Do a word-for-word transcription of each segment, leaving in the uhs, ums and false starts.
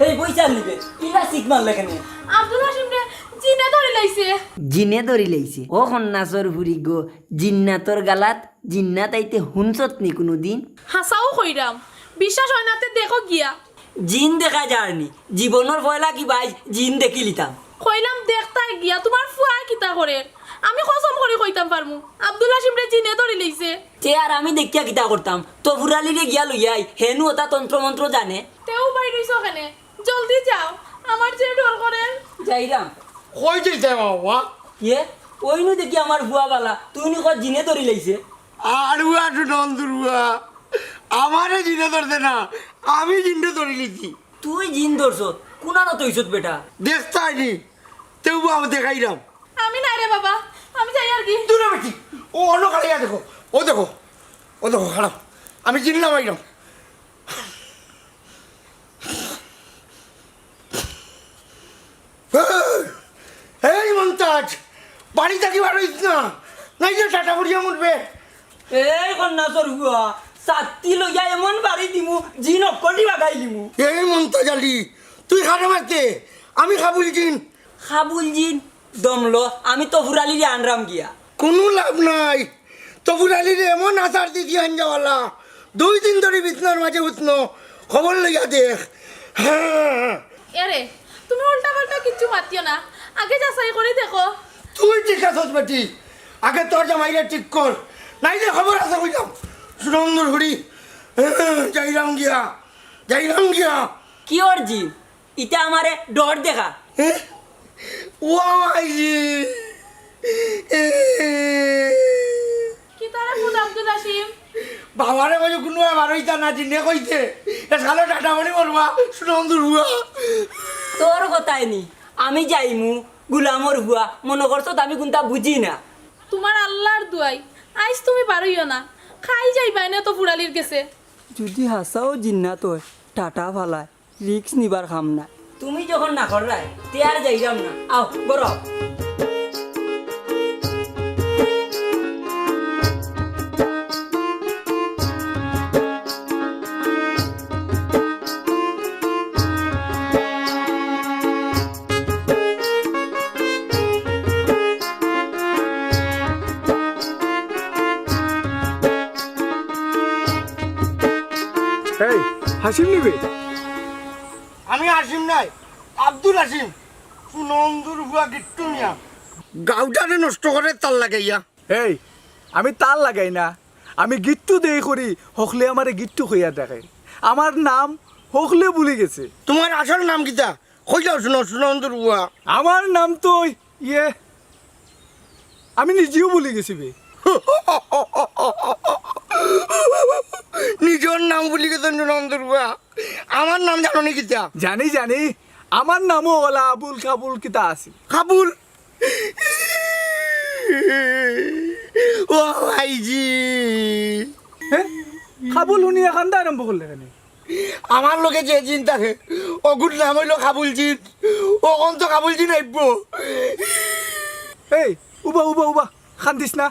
এই বই চাল নিবে, ইলা সিক মারলে কেনে? আব্দুল হাসিমরে জিনে ধরি লাইছে। জিনে ধরি লাইছে? ও খন্নাসর ফুরি গো, জিন্নাতর গালাত জিন্নাত আইতে হুনছত নি কুনুদিন? হাছাউ কইরাম, বিশ্বাস অয় না তে দেখো গিয়া। জিন দেখা যারনি, জীবনর পয়লা কিবায় জিন দেখিলিতাম। কইলাম দেখতায় গিয়া, তুমার ফুয়ায় কিতা করের? আমি কসম করি কইতাম পারমু, আব্দুল হাসিমরে জিনে ধরি লাইছে। তে আর আমি দেখিয়া কিতা করতাম? তফুর আলীরে গিয়া লইয়া আই, হেনু অতা তন্ত্রমন্ত্র জানে। তেউ বাইর অইছো কেনে? জলদি যাও, আমার যে ডর করের। যাইরাম। কই যাইতায় বাবা? ইয়ে, অইনু দেখি আমার ফুয়া বালা, তুই নি কর জিনে ধরি লাইছে। আর উয়া সুনন্দুর উয়া, আমারে জিনে ধরছে না, আমি জিনরে ধরি লিছি। তুই জিন ধরছত, কুনানো তৈছত বেটা? দেখতায় নি, তেউ বাবা দেখাইরাম। আমি নায় রে বাবা, আমি যাইয়ার গি। দূরে বেটি, ও অনো খাড়াইয়া দেখো, ও দেখো, ও দেখো, খাড়াও, আমি জিন নামাইরাম। এই মন্তাজ, বাড়ি থাকি বার অইস না, নাইলে টাটা পড়িয়া মরবে। এই খন্নাসর ফুয়া, ছাত্তি লইয়া এমন বাড়ি দিমু, জিন অকটি বাগাই দিমু। এই মন্তাজ আলী, তুই কারে মাতরে? আমি কাবুল জিন। কাবুল জিন? দম ল, আমি তফুর আলীরে আনরাম গিয়া। কুনু লাভ নাই, তফুর আলীরে এমন আছাড় দিছি হাঞ্জাওয়ালা, দুই দিন ধরি বিছনার মাঝে হুতনো, খবর লইয়া দেখ। হ্যাঁ। এরে, তুমি উল্টা পাল্টা কিচ্ছু মাতিও না, আগে যাচাই করি দেখো। তুই ঠিক আছস বেটি, আগে তোর জামাইরে ঠিক কর, নাইলে খবর আছে কইলাম। সুনন্দুর হুড়ি, যাইরাম গিয়া, যাইরাম গিয়া। কিওর জিন? ইতা আমারে ডর দেখা। এ? ও আইজি। এ। কিতা রে পুত আব্দুল হাসিম? বাবারে কইছো কুনু বাবার অইতা না, জিনে কইছে। এ শালা টাটা মারি মরবা, সুনন্দুর ফুয়া। তোর কথায় নি, আমি যাইমু, গুলামর ফুয়া, মনো করছত আমি কুনতা বুঝি না। তুমার আল্লার দুয়াই, আইজ তুমি বারইও না, খাই যাইবায় নে তফুর আলীর গেছে। যুদি হাছাউ জিন্নাত অয়, টাটা ফালায়, রিস্ক নিবার কাম নায়। তুমি যখন না কররায়, তে আর যাইরাম না। আও, ঘরো আও। এই, হাসিম নিবে? আমি হাসিম নায়, আব্দুল হাসিম, সুনন্দুর ফুয়া গিট্টু মিয়া। গাউটারে নষ্ট করের তাল লাগাইয়া। এই, আমি তাল লাগাই না, আমি গিট্টু দেই করি, হকলে আমারে গিট্টু কইয়া ডাকে। আমার নাম হকলে ভুলি গেছে। তুমার আসল নাম কিতা? কইলাও সুনন্দুর ফুয়া। আমার নাম তো ওই, ইয়ে, আমি নিজেও ভুলি গেছি বে। নিজর নাম ভুলি গেছো সুনন্দুর ফুয়া। আমার নাম জানো নি কিতা? জানি, জানি। আমার নামও অলা আবুল কাবুল কিতা আছে। কাবুল? ও আইজি। হে? কাবুল হুনিয়া কান্দা আরম্ভ করলে কেনে? আমার লগে যে জিন থাকে, অগুর নাম অইলো কাবুল জিন। অখন তো কাবুল জিন আইবো। এই, উবা, উবা, উবা, কান্দিস না।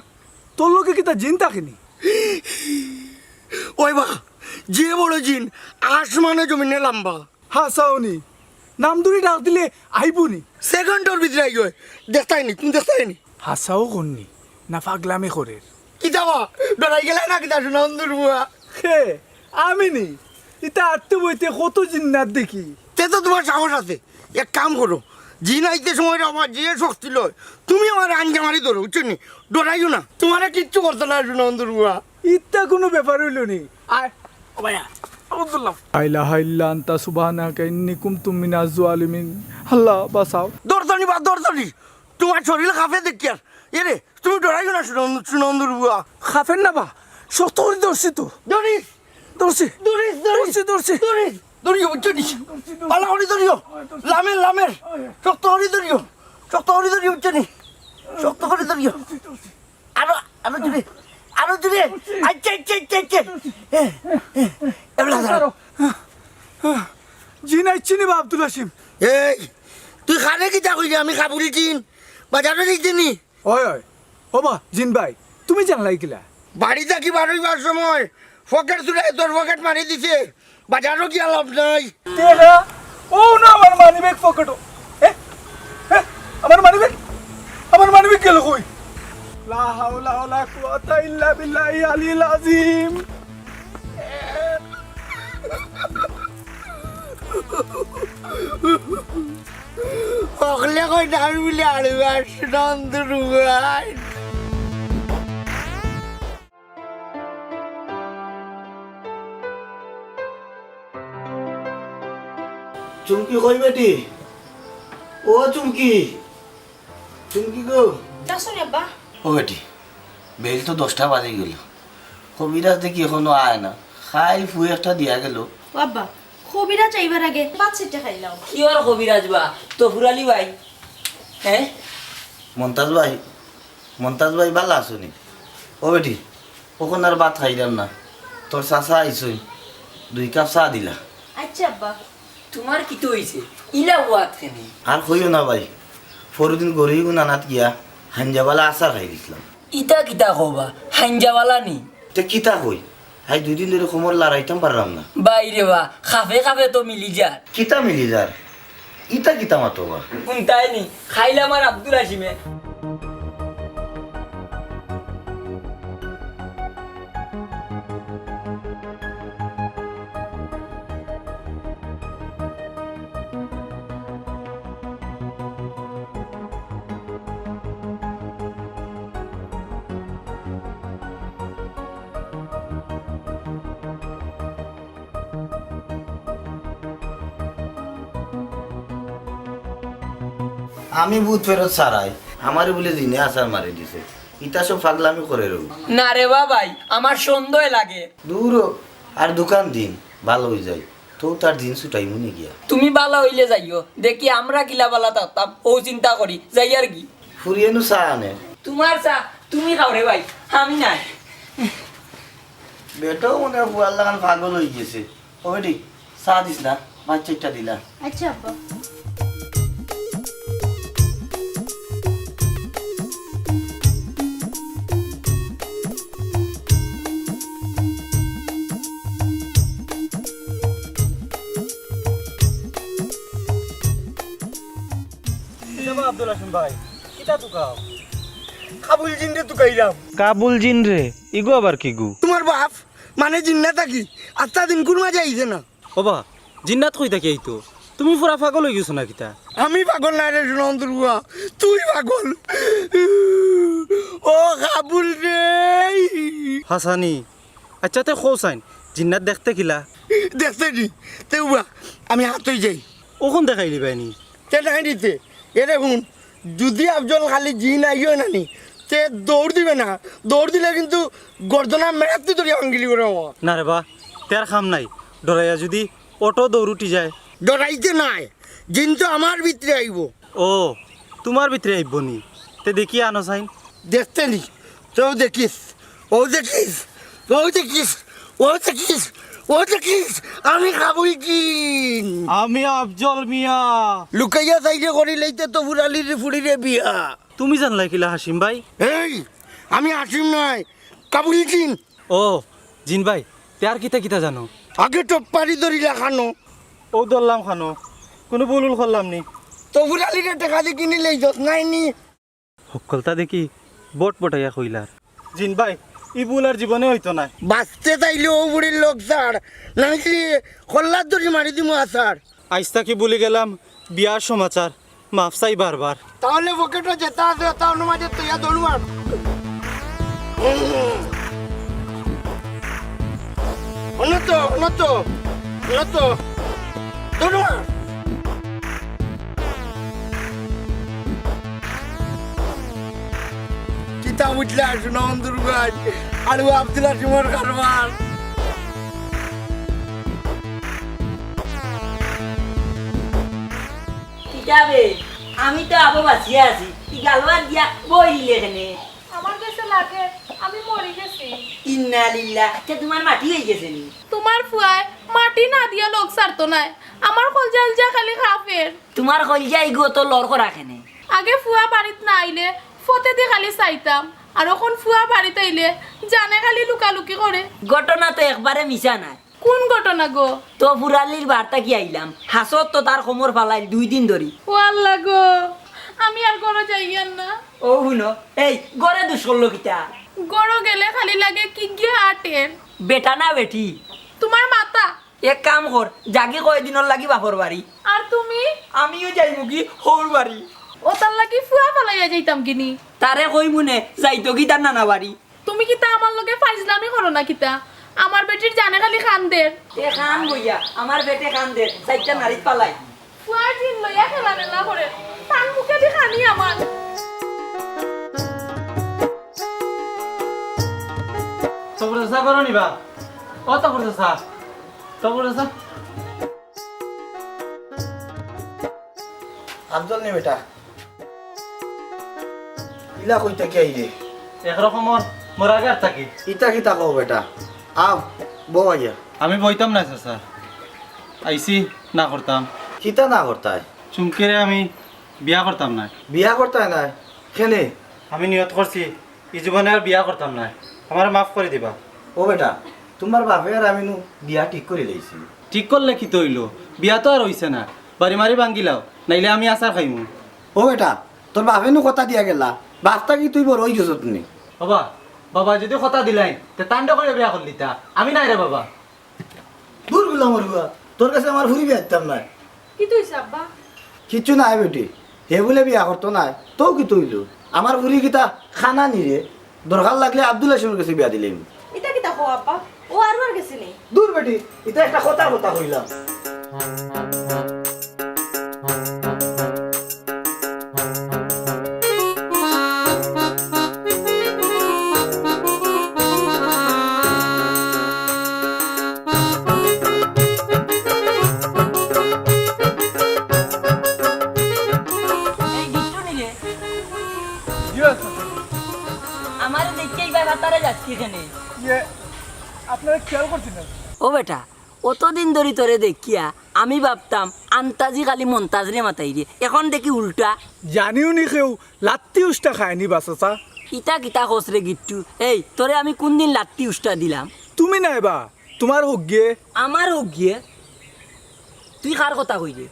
তোর লগে কিতা জিন থাকে নি? ওই বা, যে বড় জিন, আসমানে জমিনে লাম্বা। হাছাউ নি? নাম ধরি ডাক দিলে আইবো নি? সেকেন্ডর ভিতরে আইবো। দেখতায় নি, তুমি দেখতায় নি? হাছাউ কর নি, না ফাগলামি করের? কিতা বা, ডরাই গেলায় না কিতা সুনন্দুর ফুয়া? হে, আমি নি? ইতা আটতে বইতে কত জিন্নাত দেখি। তে তো তুমার সাহস আছে, এক কাম করো, জিন আইতে সময় আমার যে শক্তি লয়, তুমি আমারে আঞ্জা মারি ধরো, বুঝছো নি? ডরাইও না, তুমারে কিচ্ছু করতো নায় সুনন্দুর ফুয়া। ইতা কুনু ব্যাপার অইলো নি? আয়, ও ভাইয়া, আব্দুল্লাহ। লা ইলাহা ইল্লা আনতা সুবহানাকা ইন্নী কুনতু মিনাজ জালিমিন। আল্লাহ, বাঁচাও। দরদনি বা দরদনি, তুমার শরীল কাঁপে দেখিয়ার। এরে, তুমি ডরাইও না সুনন্দুর ফুয়া। কাঁপের না বা, শক্ত করি ধরছি তো। ধরিস। ধরছি। ধরিস, ধরিস। ধরছি, ধরছি। ধরিস। ধরিও, বুঝছো নি? ভালা করি ধরিও। লামের, লামের। শক্ত করি ধরিও। শক্ত করি ধরিও, বুঝছো নি? শক্ত করি ধরিও। আরো, আরো জুরে। আরো জুরে। আচ্ছা, আচ্ছা, আচ্ছা, আচ্ছা। এ, এ, এবলা ধরো। জিন আইছে নি বা আব্দুল হাসিম? এই, তুই কারে কিতা কইলি? আমি কাবুল জিন। বাজারো যাইতে নি? ওই, ওই, ও বা, জিন ভাই, তুমি জানলায় কিলা? বাড়ি থাকি বারইবার সময় পকেট চুরায় তোর পকেট মারি দিছে, বাজারো গিয়া লাভ নাই। টেকা? ও না, আমার মানিব্যাগ পকেটো। এ? এ? আমার মানিব্যাগ? আমার মানিব্যাগ গেল কই? লা হাওলা ওয়ালা কুওয়াতা ইল্লা বিল্লাহি আলিল আজিম। হকলে কয় না আমি বলে আড়ুয়া সুনন্দর ভাই। চুমকি কই বেটি? ও চুমকি, চুমকি গো। যাচ্ছ নি আব্বা? ও বেটি, বেইল তো দশটা বাজি গেল। কবিরাজ দেখি এখনো আয় না। খাইল ফুয়ে একটা দিয়া গেল। ও আব্বা, কবিরাজ আইবার আগে ভাত সেটা খাইলাও। কি ওর কবিরাজ বা? তো ফুরালি ভাই? হ্যাঁ? মন্তাজ ভাই, মন্তাজ ভাই, ভালা আছো নি? ও বেটি, অখন আর ভাত খাইরাম না, তোর চাচা আইছইন, দুই কাপ চা দিলা। আচ্ছা আব্বা। তুমার কিতা অইছে? ইলা ওয়াত কেনে? আর কইও না ভাই, পরদিন গরিগুন আনাত গিয়া হাইঞ্জাবালা আচার খাই দিছলাম। ইতা কিতা কও বা? হাইঞ্জাবালা নি? তে কিতা কই? আইজ দুই দিন ধরি কোমর লাড়াইতাম পাররাম না। ভাই রে বা, খাফে খাফে তো মিলি যার। কিতা মিলি যার? ইতা কিতা মাতো বা? হুনতায় নি, খাইল আমার আব্দুল হাসিমে। আমি ভূত ফেরত ছাড়াই, আমারে বুলে জিনে আছাড় মারি দিছে। ইতা সব ফাগলামি করে রবি। না রে বা ভাই, আমার সন্দেহ লাগে। দূর হ, আর দুখান দিন ভালা অই যাই, তো তার দিন ছুটাইমু নি গিয়া। তুমি ভালা অইলে যাইও, দেখি আমরা কিলা ভালা থাকতাম, অউ চিন্তা করি, যাইয়ার কি। ফুরিয়ে নু চা আনে। তুমার চা, তুমি খাও রে ভাই, আমি নায়। বেটাও মনে অয় ফুয়ার লাখান পাগল অই গেছে। ও বেটি, চা দিস না, ভাত চাইরটা দিলা। আচ্ছা আব্বা। কিতা বা আব্দুল হাসিম ভাই, কিতা তুকাও? কাবুল জিনরে তুকাইরাম। কাবুল জিনরে? ইগু আবার কিগু? তুমার বাপ, মানে জিন্নাত থাকি, আস্তা দিন কুন মাঝে আইছে না। ওবা, জিন্নাত কই থাকি আইতো? তুমি পুরা পাগল অই গেছো না কিতা? আমি পাগল নায় রে সুনন্দর ফুয়া, তুই পাগল। ও কাবুল রে। হাসানি, আচ্ছা তে কও চাইন, জিন্নাত দেখতে কিলা? দেখতে নি, তে উবা, আমি হাতই যাই। অখন দেখাইলিবায় নি? তে দেখাই দিতে, এরে হুন, যুদি আফজল খালি জিন আইও না নি, তে দৌড় দিবে না, দৌড় দিলে কিন্তু গর্দনা মেড়াতে ধরিয়া ভাঙ্গিলি করে আমার। না রে বা, তের কাম নাই, ডরাইয়া যুদি অটো দৌড় উঠি যায়। ডরাইতে নায়, জিন তো আমার ভিতরে আইবো। ও, তুমার ভিতরে আইবো নি? তে দেখি আনো চাইন। দেখতে নি, তেও দেখিস, ও দেখিস, ও দেখিস, ও দেখিস, ও দেখিস, আমি কাবুল জিন। আমি আফজল মিয়া। লুকাইয়া চাইরে করি লইতে তো ফুরালির ফুড়িরে বিয়া। তুমি জানলায় কিলা হাসিম ভাই? এই, আমি হাসিম নায়, কাবুল জিন। ও, জিন ভাই, তে আর কিতা কিতা জানো? আগে তো পারি ধরিলা খানো। ও ধরলাম খানো, কুনু ভুল উল করলাম নি। তো ফুরালিরে টেকা দি কিনি লইছস নাই নি? হক্কলতা দেখি বট বটাইয়া কইলার। জিন ভাই, ই ভুল আর জীবনে অইতো নায়। বাঁচতে চাইলে অউ বুড়ির লগ ছাড়, নাইলে কল্লাত ধরি মারি দিমু আছাড়। আইজ থাকি ভুলি গেলাম বিয়ার সমাচার, মাফ চাই বারবার। তাইলে পকেটো যেতা আছে, অতা অনো মাঝে থইয়া দৌড় মার। অনো থ, অনো থ, অনো থ। দৌড় মার। কিতা বুঝলা, সুনন্দর ভাই? আর ও আব্দুল হাসিমর কারবার। কিতা বে? আমি তো আবো বাঁচিয়া আছি। ই গালওয়ার দিয়া বই দিলে কেনে? আমার গেছে লাগে আমি মরি গেছি। ইন্না লিল্লাহ। আচ্ছা, তুমার মাটি অই গেছে নি? তুমার ফুয়ায় মাটি না দিয়া লগ ছাড়তো নায়। আমার কলজা উলজা খালি কাফের। তুমার কলজা ইগু অত লড় করা কেনে? আগে ফুয়া বাড়িত না আইলে ফতেদি খালি চাইতাম, আর অখন ফুয়া বাড়িত আইলে জানে খালি লুকালুকি করে। ঘটনা তো একবারে মিছা নায়। কোন ঘটনা গো? তো ফুরালির বার্তা কি আইলাম, হাছত তো তার কোমর ফালাইল দুই দিন ধরি। ও আল্লাহ গো, আমি আর ঘরো যাইয়ার না। ও হুনো, এই ঘরে দুষ করলো কিতা? ঘরো গেলে খালি লাগে কি গিয়া আটের। বেটা না বেটি? তোমার মাথা। এক কাম কর, যাগি কয়দিনর লাগি বাপর বাড়ি। আর তুমি? আমিও যাইমুগি হউর বাড়ি। ও তার লাগি ফুয়া ফালাইয়া যাইতাম কিনি? তারে কইমুনে, যাইতোগি তার নানা বাড়ি। তুমি কিতা আমার লগে ফাইজলামি করো না কিতা? আমার বেটির জানে খালি কান্দের। এ কান বইয়া, আমার বেটে কান্দের, চাইরটা নাড়িত ফালাই। ফুয়ার জিন লইয়া খেলা মেলা করে, তার মুখে দি খানি আমার। তবর চাচা করো নিবা? ও তবর চাচা, তবর চাচা। আফজল নি বেটা? ইলা কইতা কি আইরে? একরকমর মরাগার থাকি। ইতা কিতা কও বেটা? আও, বও আইয়া। আমি বইতাম না চাচা, আইছি না করতাম। কিতা না করতায়? চুমকিরে আমি বিয়া করতাম না। বিয়া করতায় নায়? কেনে? আমি নিয়ত করছি, ই জীবনে আর বিয়া করতাম না। আমারে মাফ করি দিবা। ও বেটা, তুমার বাপে আর আমি নু বিয়া ঠিক করি লইছি। ঠিক করলে কিতা অইলো? বিয়া তো আর অইছে না। বাড়ি মারি ভাঙ্গিলাও, নাইলে আমি আছাড় খাইমু। ও বেটা, তোর বাপে নু কথা দিয়া গেলা, বাপ থাকি তুই বড় অইগেছত নি। বাবা, বাবা যদি কথা দিলাইন, তে তান্ডে করি বিয়া করলিতা। আমি নায় রে বাবা। দূর গুলামর ফুয়া, তোর গেছে আমার ফুরি বিয়া দিতাম নায়। কিতা অইছে আব্বা? কিচ্ছু নায় বেটি, হে বুলে বিয়া করতো নায়, তো কিতা অইলো? আমার ফুরি কিতা কানা নি রে? দরকার লাগলে আব্দুল হাসিমর গেছে বিয়া দিলাইমু। ইতা কিতা কও আব্বা? ও আর ওর গেছে নি? দূর বেটি, ইতা একটা কথার কথা কইলাম। এই গিট্টু নি রে? জি, আচ্ছা। আমারে দেখিয়া ইবার কাতারে যাস কিতা কেনে? ইয়ে, আপনারে খেয়াল করছি না। ও বেটা, অতদিন ধরি তোরে দেখিয়া আমি ভাবতাম আন্তাজি খালি মন্তাজরে মাতাইরে, এখন দেখি উল্টা। জানিও নি কেউ লাত্তি উষ্টা খায়নি বা চাচা। ইতা কিতা কস রে গিট্টু? এই, তোরে আমি কুনদিন লাত্তি উষ্টা দিলাম? তুমি নায় বা, তুমার হগ্গিয়ে। আমার হগ্গিয়ে? তুই কার কথা কইরে?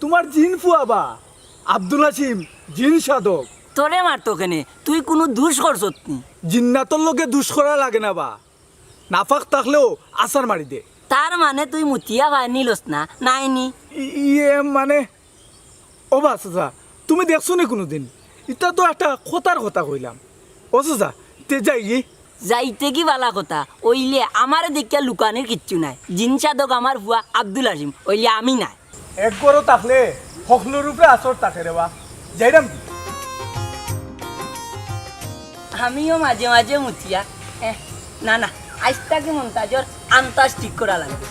তুমার জিন ফুয়া বা, আব্দুল হাসিম, জিন সাধক। তোরে মারতো কেনে? তুই কুনু দুষ করছত নি? জিন্নাতর লগে দুষ করা লাগে না বা, নাপাক থাকলেও আছাড় মারি দে। তার মানে তুই মুতিয়া পানি লস না, নায় নি? ই-, ইয়ে মানে, ও বা চাচা, তুমি দেখছো নি কুনুদিন? ইতা তো একটা কথার কথা কইলাম। ও চাচা, তে যাইগি? যাইতে কি বালা কথা, অইলে আমারে দেখিয়া লুকানির কিচ্ছু নাই। জিন সাধক আমার ফুয়া আব্দুল হাসিম, অইলে আমি নায়। এক ঘরো থাকলে হকলর উপরে আসর থাকে রে বা। যাইরাম কি? আমিও মাঝে মাঝে মুতিয়া। এহ, না, না, আইজ থাকি মন্তাজর আন্তাজ ঠিক করা লাগবো।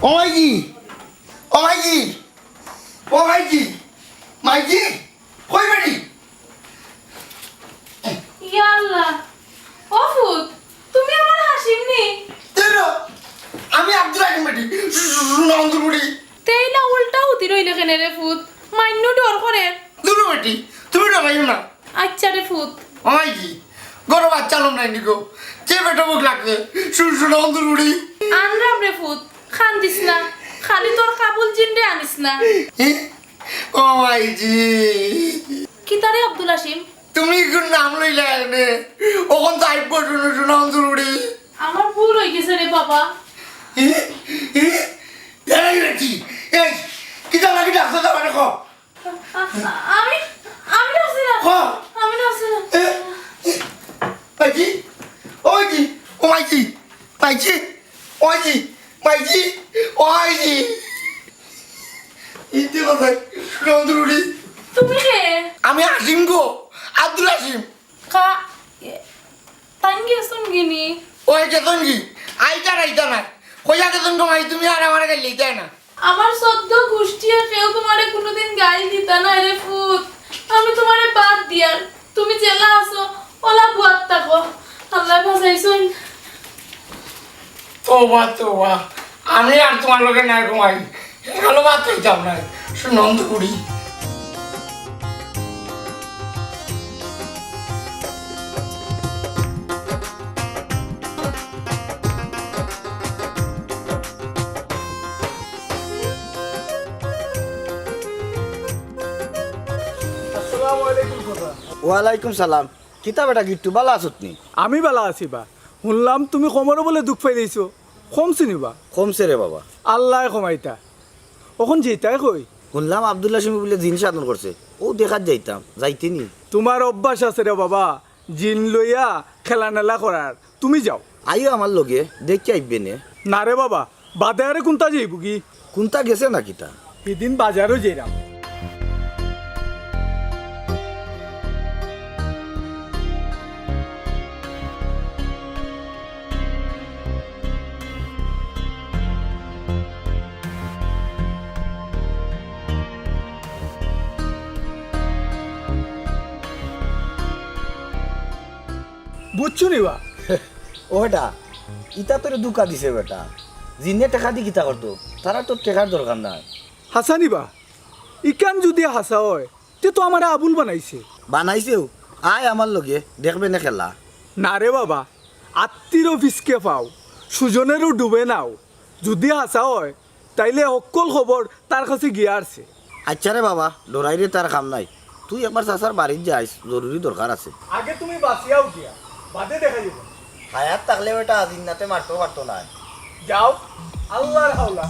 ও মাইজি, ও মাইজি, ও মাইজি, মাইজি, কই বেটি? ইয়া আল্লাহ, ও ফুত, তুমি আমার হাসিম নি? তেরো, আমি আব্দুল হাকিম বেটি, সু-, সু-, সুনামন্দুর বুড়ি। তেই না উল্টা হুতি রইলে কেনে রে ফুত? মাইন্নু ডর করে। দূর বেটি, তুমি ডরাইও না। আচ্ছা রে ফুত। ও মাইজি, ঘরো বাচ্চা লম নাই নিকো? যে পেটো ভুক লাগছে, সু-, সুনামন্দুর বুড়ি। আনরাম রে ফুত, কান্দিস না, খালি তোর কাবুল জিনরে আনিস না। হি? ও মাইজি। কিতা রে আব্দুল হাসিম? তুমি কুন নাম লইলা এনে? অখন যাইব শুনো, শুনো, জরুরি। আমার ভুল অই গেছে রে বাবা। হি? হি? এই বেটি, এই, কিতা লাগি ডাকছো তা মানে কও? আ-, আ-, আমি, আমি ডাকছি না। কও। আমি ডাকছি না। এ, এ, মাইজি, ও মাইজি, ও মাইজি, মাইজি, ও মাইজি, মাইজি, ও মাইজি। ইতি কথা, সুনামন্দুর বুড়ি। তুমি কে? আমি হাসিম গো, আব্দুল হাসিম। কা-, এ, তাইন গেছইন গিনি? ওই গেছইন গি? আইতা না, আইতা না। কইয়া গেছইন গো মাই, তুমি আর আমারে গাইল দিতায় না। আমার চৌদ্দ গুষ্টিয়ে কেউ তুমারে কুনুদিন গাইল দিতা নায় রে ফুত। আমি তুমারে বাদ দিয়ার, তুমি যেলা আছো, অলা বুয়াত থাকো। আল্লায় বাঁচাইছইন। তওবা, তওবা। আমি আর তুমার লগে নাই ঘুমাই। ভালো ভাত খাইতাম না। সুনামন্দুর বুড়ি। ওয়ালাইকুম সালাম। কিতা বেটা গিট্টু, বালা আছত নি? আমি বালা আছি বা। হুনলাম তুমি কমরো বুলে দুখ পাইলাইছো। কমছে নি বা? কমছে রে বাবা। আল্লায় কমাইতা। অখন যাইতায় কই? হুনলাম আব্দুল হাসিমে বুলে জিন সাধন করছে। অউ দেখাত যাইতাম, যাইতে নি? তুমার অভ্যাস আছে রে বাবা, জিন লইয়া খেলা-নেলা করার। তুমি যাও। আইও আমার লগে, দেখিয়া আইবে নে। না রে বাবা, বাদে আরে কুনতা যাইবোগি? কুনতা গেছে না কিতা? হিদিন বাজারো যাইরাম। বুঝছো নি বা? ও বেটা, ইতা তোরে ধুকা দিছে বেটা। জিনে টেকা দি কিতা করতো? তারার তো টেকার দরকার নাই। হাছা নি বা? ইখান যুদি হাছা অয়, তে তো আমারে আবুল বানাইছে। বানাইছেউ? আয় আমার লগে, দেখবে নে খেলা। না রে বাবা, আত্তিরও ফিসকে ফাও, সুজনেরও ডুবে নাও। যুদি হাছা অয়, তাইলে হক্কল খবর তার কাছে গিয়া আরছে। আইচ্ছা রে বাবা, ডরাইরে তার কাম নাই। তুই একবার চাচার বাড়িত যাইস, জরুরি দরকার আছে। আগে তুমি বাঁচিয়া উঠিয়া, বাদে দেখা যাইবো। হায়াত থাকলে বেটা জিন্নাতে মারতেও পারতো নায়। যাও, আল্লার হাওলা।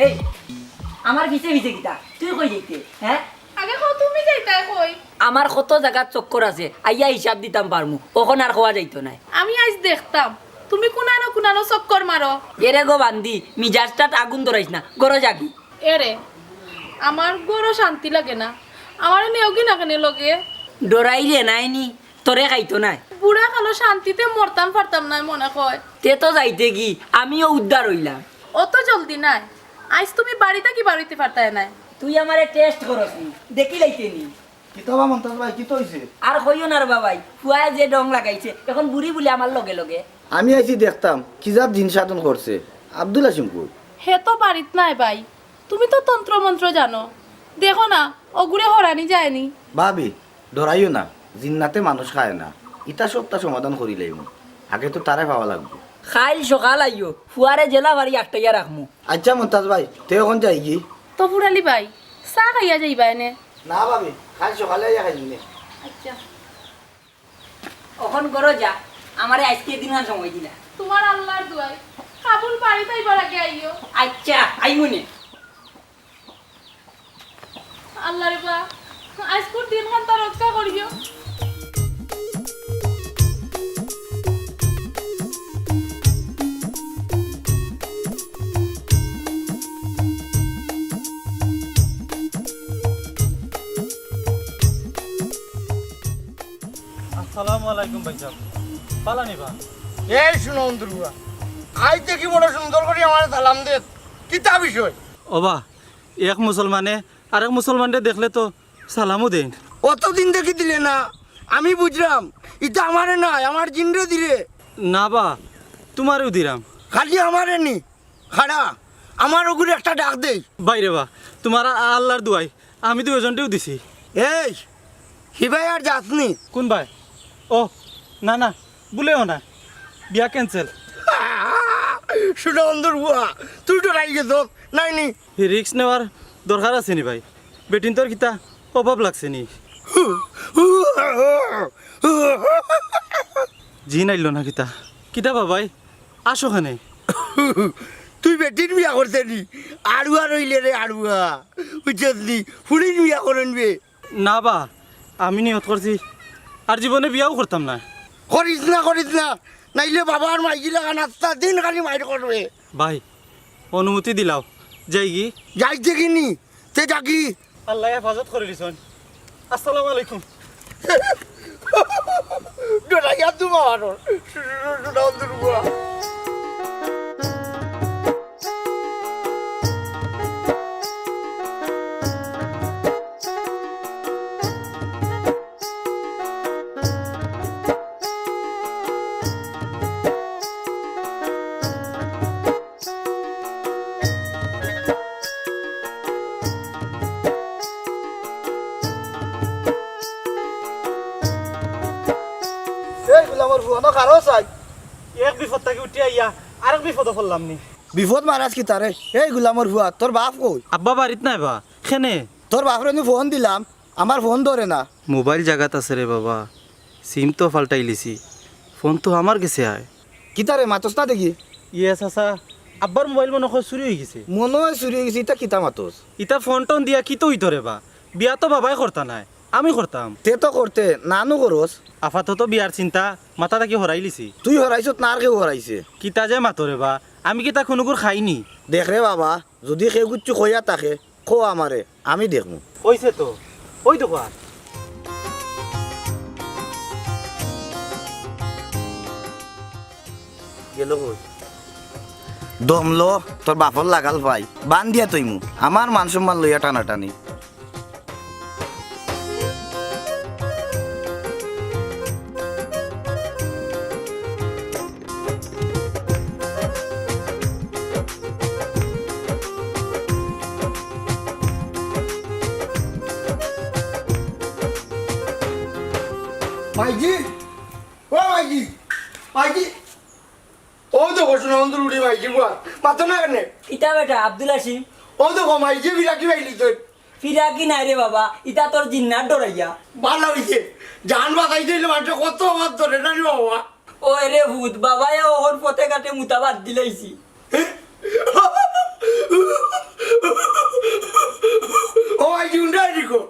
এই, আমার পিছে পিছে কিতা? তুই কই যাইতে, হ্যাঁ? আগে কও, তুমি যাইতায় কই? আমার কত জাগাত চক্কর আছে, আইয়া হিসাব দিতাম পারমু, অখন আর কওয়া যাইতো নায়। আমি আইজ দেখতাম, তুমি কুনানো কুনানো চক্কর মারো। এরে গো বান্দি, মিজাজটাত আগুন ধরাইস না, ঘরো যাগি। এরে, আমার ঘরো শান্তি লাগে না, আমারে নেওগি না কেনে লগে? ডরাইলে নায় নি, তোরে খাইতো নায়। বুড়া কালো শান্তিতে মরতাম পারতাম নায় মনে কয়। তে তো যাইতেগি, আমিও উদ্ধার অইলাম। অত জলদি নায়, আইজ তুমি বাড়ি থাকি বারইতে পারতায় নায়। তুই আমারে test করস নি, দেখিলাইতে নি। কিতা বা মন্তাজ ভাই, কিতা অইছে? আর কইও না রে বা ভাই, ফুয়ায় যে ঢং লাগাইছে, অখন বুড়ি বুলে আমার লগে লগে। আমি আইছি দেখতাম, কি জাত জিন সাধন করছে। আব্দুল হাসিম কই? হে তো বাড়িত নায় ভাই, তুমি তো তন্ত্র মন্ত্র জানো, দেখো না, অগুরে হরানি যায়নি। ভাবি, ডরাইও না, জিন্নাতে মানুষ খায় না, ইতা সবতা সমাধান করিলাইমু, আগে তো তারে পাওয়া লাগবো। কাইল সকাল আইও, ফুয়ারে যেলা পারি আটকাইয়া রাখমু। আইচ্ছা মন্তাজ ভাই, তে অখন যাইগি? তো ফুরালি ভাই, চা খাইয়া যাইবায় নে। না ভাবি, কাইল সকালে আইয়া খাইমু নে। আইচ্ছা। অখন ঘরো যা, আমারে আইজকে দিনখান সময় দিলা। তুমার আল্লার দোয়াই, কাবুল বাড়িত আইবার আগে আইও। আইচ্ছা, আইমু নে। আল্লারে বা, আইজকুর দিনখানতা রক্ষা করিও। আসসালামু আলাইকুম ভাইসাব। বালা নি বা? এই হুনো অন্দুর ফুয়া, আইজ দেখি বড় সুন্দর করি আমারে সালাম দেছ, কিতা বিষয়? ও বা, এক মুসলমানে আরেক মুসলমানরে দেখলে তো সালামও দেইন। অতদিন দেখি দিলে না, আমি বুঝরাম, ইতা আমারে নায়, আমার জিনরে দিরে। না বা, তুমারেও দিরাম। খালি আমারে নি, খাড়া, আমার অগুরে একটা ডাক দেই। ভাইরে বা, তুমার আ-, আল্লার দোয়াই, আমি দুইওজনরেউ দিছি। এই, হিবায় আর যাছ নি? কুন ভাই? ও, না, না, ভুলেও না, বিয়া cancel। হুনো অন্দুর ফুয়া, তুই ডরাই গেছস, নায় নি? হি risk নেওয়ার দরকার আছে নি ভাই? বেটিন্তর কিতা অভাব লাগছে নি? জিন আইলো না কিতা? কিতা বা ভাই? আসো কেনে। তুই বেটির বিয়া করতে নি? আড়ুয়া রইলে রে আড়ুয়া। বুঝছস নি? ফুড়ির বিয়া করইন বে। না বা, আমি নিয়ত করছি, আর জীবনে বিয়াও করতাম না। করিস না, করিস না, নাইলে বাবার মাইগি লাগা নাস্তা দিন খালি মাইর করবে। ভাই, অনুমতি দিলাও, যাইগি? যাইতে কি নি? তে যাগি? আল্লায় হেফাজত করিলিছইন। আসসালামু আলাইকুম। ডরাইয়া তুমার হুনো অন্দুর ফুয়া। এই গুলামর ফুয়া, না কারো চাই। এক বিপদ থাকি উঠি আইয়া আরেক বিপদো পড়লাম নি। বিপদ মারাস কিতারে? এই গুলামর ফুয়া, তোর বাপ কই? আব্বা বাড়িত নাই বা। কেনে? তোর বাপরে নু ফোন দিলাম, আমার ফোন ধরে না। মোবাইল জাগাত আছে রে বাবা, সিম তো পাল্টাইলিছি, ফোন তো আমার গেছে আয়। কিতারে মাতস না দেখি? ইয়ে চাচা, আব্বার মোবাইল মনো কয় চুরি অইগেছে। মনো অয় চুরি অইগেছে, ইতা কিতা মাতস? ইতা ফোন টোন দিয়া কিতা অইতো রে বা? বিয়া তো বাবায় করতা নায়, আমি করতাম। তে তো করতে, নানু করস। আপাতত বিয়ার চিন্তা মাথা থাকি হরাইলিছি। তুই হরাইছত না আর কেউ হরাইছে? কিতা যে মাতো রে বা, আমি কিতা কুনুগুর খাইনি? দেখ রে বাবা, যুদি কেউ কিচ্ছু কইয়া থাকে, কও আমারে, আমি দেখমু। অইছে তো, অউ দেখো আর। গেল কই? দমলো, তোর বাপর লাগাল পাই, বান্ধিয়া থইমু। আমার মান সম্মান লইয়া টানাটানি। মাইজি, ও মাইজি, মাইজি। অউ দেখো, সোনা বন্ধুর উড়ি মাইজি বুয়া। মাতো না কেনে? কিতা বেটা, আব্দুল হাসিম? অউ দেখো, মাইজি ফিরাকি পাইলি তো। ফিরাকি নায় রে বাবা, ইতা তোর জিন্নাত ডরাইয়া। ভালা অইছে, জান বাচাইতে অইলে মানষে কত মাত ধরে না রে বাবা। ওই রে ভূত, বাবায় অখন পথে ঘাটে মুতা বাদ দিলাইছি। ও মাইজি, উন্ডা নিকো।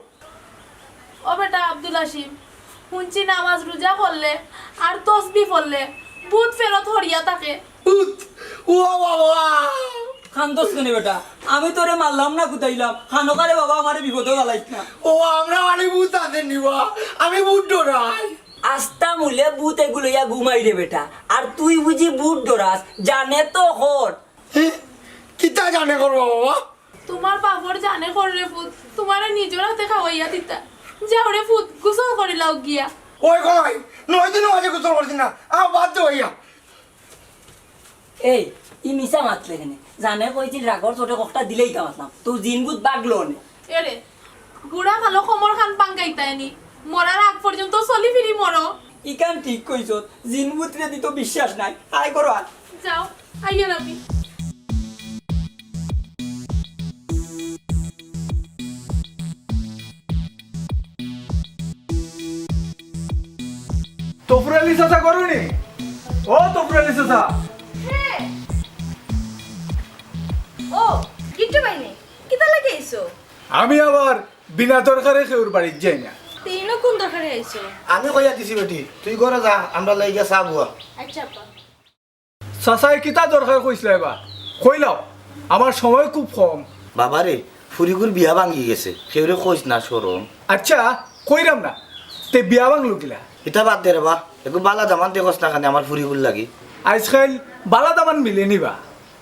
ও বেটা আব্দুল হাসিম, হুনছি নামাজ রুজা করলে আর তসবি পড়লে ভূত ফেরত হরিয়া থাকে। ভূত? ও বাবা! কান্দস কেনে বেটা? আমি তোরে মারলাম না কুদাইলাম, খানোকারে বাবা আমারে বিপদো ফালাইস না। ও আমরা বাড়ি ভূত আছে নি বা? আমি ভূত ডরাই। আস্তা মুলে ভূত এগু লইয়া ঘুমাই রে বেটা, আর তুই বুঝি ভূত ডরাস? জানে তো কর। হে? কিতা জানে করবা বাবা? তুমার বাপর জানে কর রে পুত, তুমারে নিজর আতে খাওয়াইয়া দিতা। যাও রে পুত, গোসল করি লাও গিয়া। ওই কই, নয় দিন মাঝে গোসল করছি না, আ বাদ দে ভাইয়া। এই, ই মিছা মাতলে কেনে? জানে কইছিল রাগর চোটে ককটা দিলেই তা মাতলাম, তো জিন ভূত বাগলো নে। এরে, বুড়া কালো কমর খান পাঙ্গাইতায়নি, মরার আগ পর্যন্ত চলি ফিরি মরো। ইখান ঠিক কইছত, জিন ভূতরে দি তো বিশ্বাস নাই। আয় করো আয়। যাও, আইয়ার আমি। তফর আলী চাচা করো নি? ও তফর আলী চাচা। হে। ও, গিট্টু ভাইনি, কিতা লাগি আইছো? আমি আবার বিনা দরকারে কেউর বাড়িত যাই না। তে ইনো কুন দরকারে আইছো? আমি কইয়া দিছি বেটি, তুই ঘরো যা, আমরা লইগা চা বুয়া। আচ্ছা আব্বা। চাচায় কিতা দরকার কইছলা এবা? কইলাও, আমার সময় খুব কম। বাবারে, ফুরিগুর বিয়া ভাঙ্গি গেছে, কেউরে কইস না, শরম। আচ্ছা, কইরাম না, তে বিয়া ভাঙ্গলো কিলা? ইতা বাদ দে রে বা, একটু বালা দামান দেখস না কেনে আমার ফুরিগুর লাগি? আইজকাইল বালা দামান মিলে নি বা,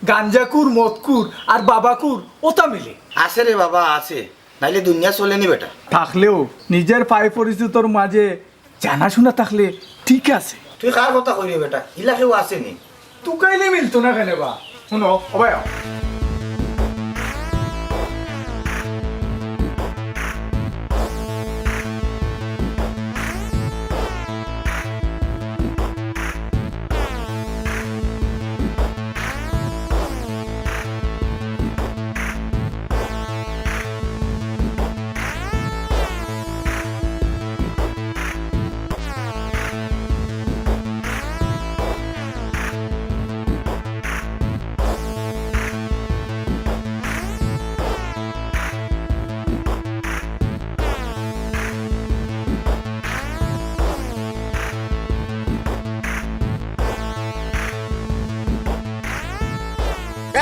গাঞ্জাকুর, মদকুর আর বাবাকুর ওতা মিলে। আছে রে বাবা, আছে, নাইলে দুনিয়া চলে নি বেটা। থাকলেও নিজের পায় পরিচিতর মাঝে জানাশোনা থাকলে ঠিক আছে। তুই কার কথা কইরে বেটা? ইলা কেউ আছে নি? তুকাইলে মিলতো না কেনে বা? হুনো, ও ভাই।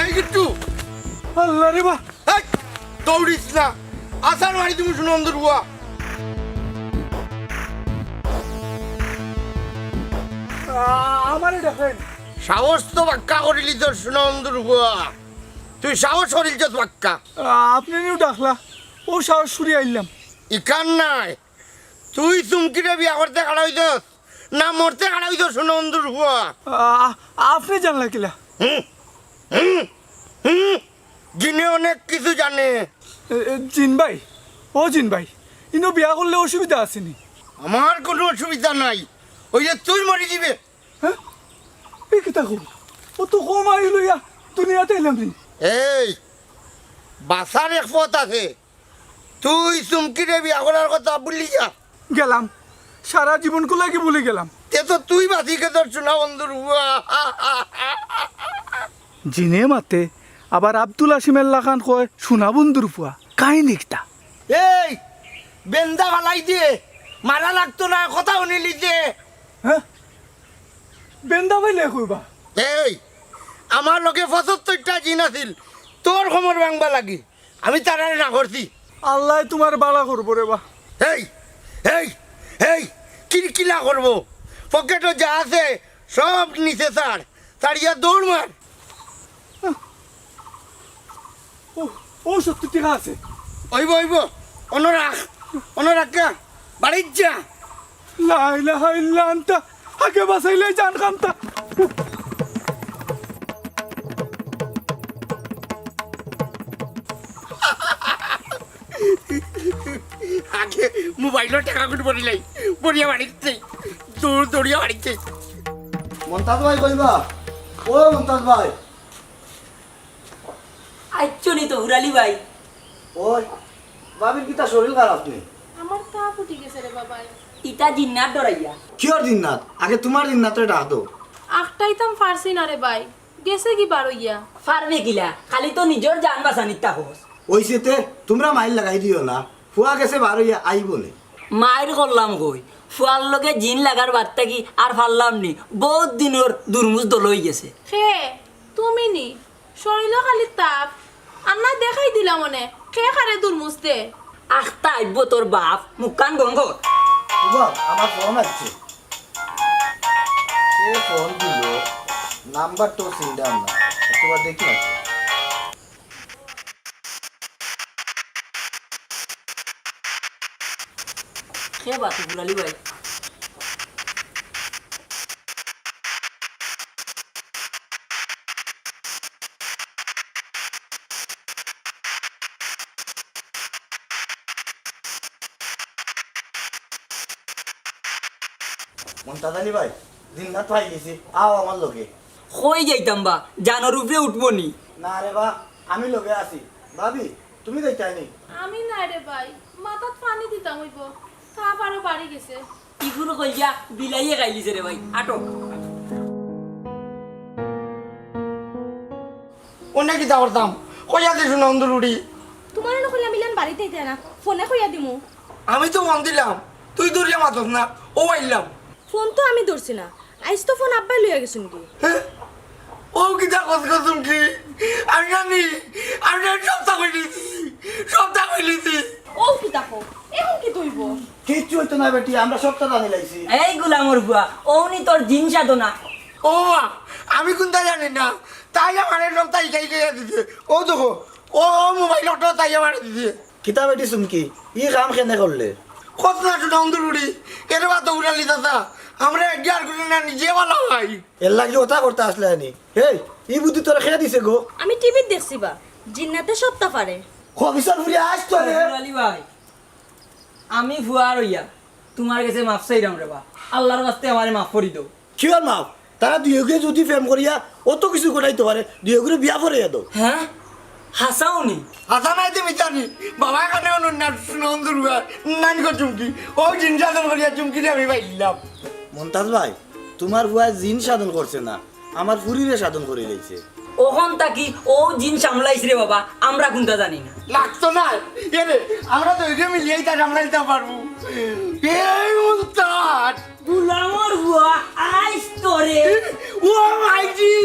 এই গিট্টু! আল্লাহ রে বা! এই, দৌড়িস না, আছাড় মারি দিমু সোনা বন্ধুর ফুয়া। আ-, আমারে ডাকইন। সাহস তো বাক্কা করিলি তোর সোনা বন্ধুর ফুয়া, তুই সাহস করিলছস বাক্কা। আ-, আপনে নিউ ডাকলা, অউ সাহস করি আইলাম। ইখান নায়, তুই চুমকিরে বিয়া করতে খাড়া অইছস না মরতে খাড়া অইছস সোনা বন্ধুর ফুয়া? আ-, আপনে জানলা কিলা? হুম, হুম, হুম। জিনে অনেক কিছু জানে। এ, এ, জিন ভাই, ও জিন ভাই, ইনো বিয়া করলে অসুবিধা আছে নি? আমার কুনু অসুবিধা নাই, অইলে তুই মরি যিবে। হ্যাঁ? এই কিতা কও? অত কম আয়ু লইয়া দুনিয়াত আইলাম নি? এই, বাঁচার এক পথ আছে। তুই চুমকিরে বিয়া করার কথা ভুলি যা। গেলাম, সারা জীবনকু লাগি ভুলি গেলাম। তে তো তুই বাঁচি কে তোর সোনা বন্ধুর ফুয়া। জিনে মাতে, আবার আব্দুল হাসিমের লাখান কয় সোনা বন্ধুর ফুয়া। কাহিনী কিতা? এই, বেন্দা ফালাই দে, মারা লাগতো না, কথা হুনিলি যে। হ্যাঁ? বেন্দা ফাইলে কইবা? এই, আমার লগে পঁচাত্তরটা জিন আছিল, তোর কোমর ভাঙবার লাগি। আমি তারারে না করছি। আল্লায় তুমার বালা করবো রে বা। এই, এই, এই, কিলকিলা করবো। পকেটো যা আছে, সব নিচে ছাড়। ছাড়িয়া দৌড় মার। ও, ও সত্তর টেকা আছে। অইবো, অইবো। অনো রাখ, অনো রাখ গা। বাড়িত যা। লা ইলাহা ইল্লা আনতা। আগে বাঁচাইলে জান খান্তা। আগে মোবাইলর টেকাগুন ভরিলাই, ভরিয়া বাড়িত যাই, দৌড় দৌড়িয়া বাড়িত যাই। মন্তাজ ভাই কইবা? ও মন্তাজ ভাই। আইচ্ছো নি তো হুরালি ভাই? ওই, ভাবির কিতা শরীর খারাপ নি? আমার তাপ উঠি গেছে রে বাবাই। ইতা জিন্নাত ডরাইয়া। কিয়র জিন্নাত? আগে তুমার জিন্নাতরে ডাক দেও। আখটাইতাম পারছি না রে ভাই, গেছে গি বারইয়া। পারবে কিলা? খালি তো নিজর জান বাঁচানির তাপস। অইছে তে, তুমরা মাইর লাগাই দিও না। ফুয়া গেছে বারইয়া, আইবো নে। মাইর করলাম কই, ফুয়ার লগে জিন লাগার বাদ থাকি আর পারলাম নি। বউত দিনর দুরমুজ দল অইগেছে। কে? তুমি নি? শরীলো খালি তাপ। আন্না দেখাই দিলাম অনে, কে কারে দুরমুজ দে? আখতা আইবো তোর বাপ, মুখখান বন্ধ কর। বাবা, আমার ফোন আসছে। কে ফোন দিল? নাম্বার তো চিনলাম না। একবার দেখি না। কে বা তুই, হুরালি ভাই? মন্তাজ আলী ভাই, জিন্নাত পাই গেছি, আও আমার লগে। কই যাইতাম বা, জানর উপরে উঠবো নি? না রে বা, আমি লগে আছি। ভাবি, তুমি যাইতায় নি? আমি না রে ভাই, মাথাত পানি দিতাম অইবো, তাপ আরো বাড়ি গেছে। ইগুর কইয়া বিলাইয়ে খাইলিছে রে ভাই, আটক। অনে কিতা করতাম? কইয়া দিছু না অন্ধুর উড়ি। তুমারে না কইলাম ইলান বাড়িত আইতায় না, ফোনে কইয়া দিমু। আমি তো ফোন দিলাম, তুই ধরিয়া মাতস না, অউ আইলাম। ফোন তো আমি ধরছি না, আইজ তো ফোন আব্বায় লইয়া গেছইন গি। হে? অউ কিতা কস গো চুমকি? আমি জানি, আমি জানি সবতা কইলিছি, সবতা কইলিছি। অউ কিতা কও? অখন কিতা অইবো? কিচ্ছু অইতো না বেটি, আমরা সবতা জানিলাইছি। এই গুলামর ফুয়া, অউ নি তোর জিন সাধনা। ও মা, আমি কুন্তা জানি না, তাই আমারে সবতা হিকাইয়া দিছে। অউ দেখো, অউ, অউ মোবাইল অকটা তাই আমারে দিছে। কিতা বেটি চুমকি, ই কাম কেনে করলে? কস না তো অন্ধুর উড়ি, এরে বা তো হুরালি চাচা, আমরা এডজাস্ট করি না, নিজে ভালা অই। এর লাগি অতা করতা আছলায় নি। হেই, ই বুদ্ধি তোরে কে দিছে গো? আমি টিভিত দেখছি বা, জিন্নাতে সবতা পারে। খবিসর ফুড়ি আইস তো রে। হুরালি ভাই, আমি ফুয়া অইয়া তুমার গেছে মাফ চাইরাম রে বা, আল্লার ওয়াস্তে আমারে মাফ করি দেও। কিওর মাফ? তারা দুইওগুয়ে যুদি প্রেম করিয়া অত কিছু ঘটাইতো পারে, দুইওগুরে বিয়া পড়াইয়া দেও। হে? হাছাউ নি? হাছা নায় তে মিছা নি? বাবায় কানে হুনইন না, হুনইন দুরুয়া। নানি গো চুমকি, অউ জিন সাধন করিয়া চুমকিরে আমি পাইলাম। মন্তাজ ভাই, তুমার ফুয়ায় জিন সাধন করছে না, আমার ফুরিরে সাধন করিলাইছে। অখন থাকি অউ জিন সামলাইছ রে বাবা, আমরা কুন্তা জানি না। লাগতো না, এরে, আমরা তো অইরে মিলিয়াউ ইতা সামলাইতাম পারমু। এই উস্তাদ! গুলামর ফুয়া, আইস তোরে। ও মাইজি!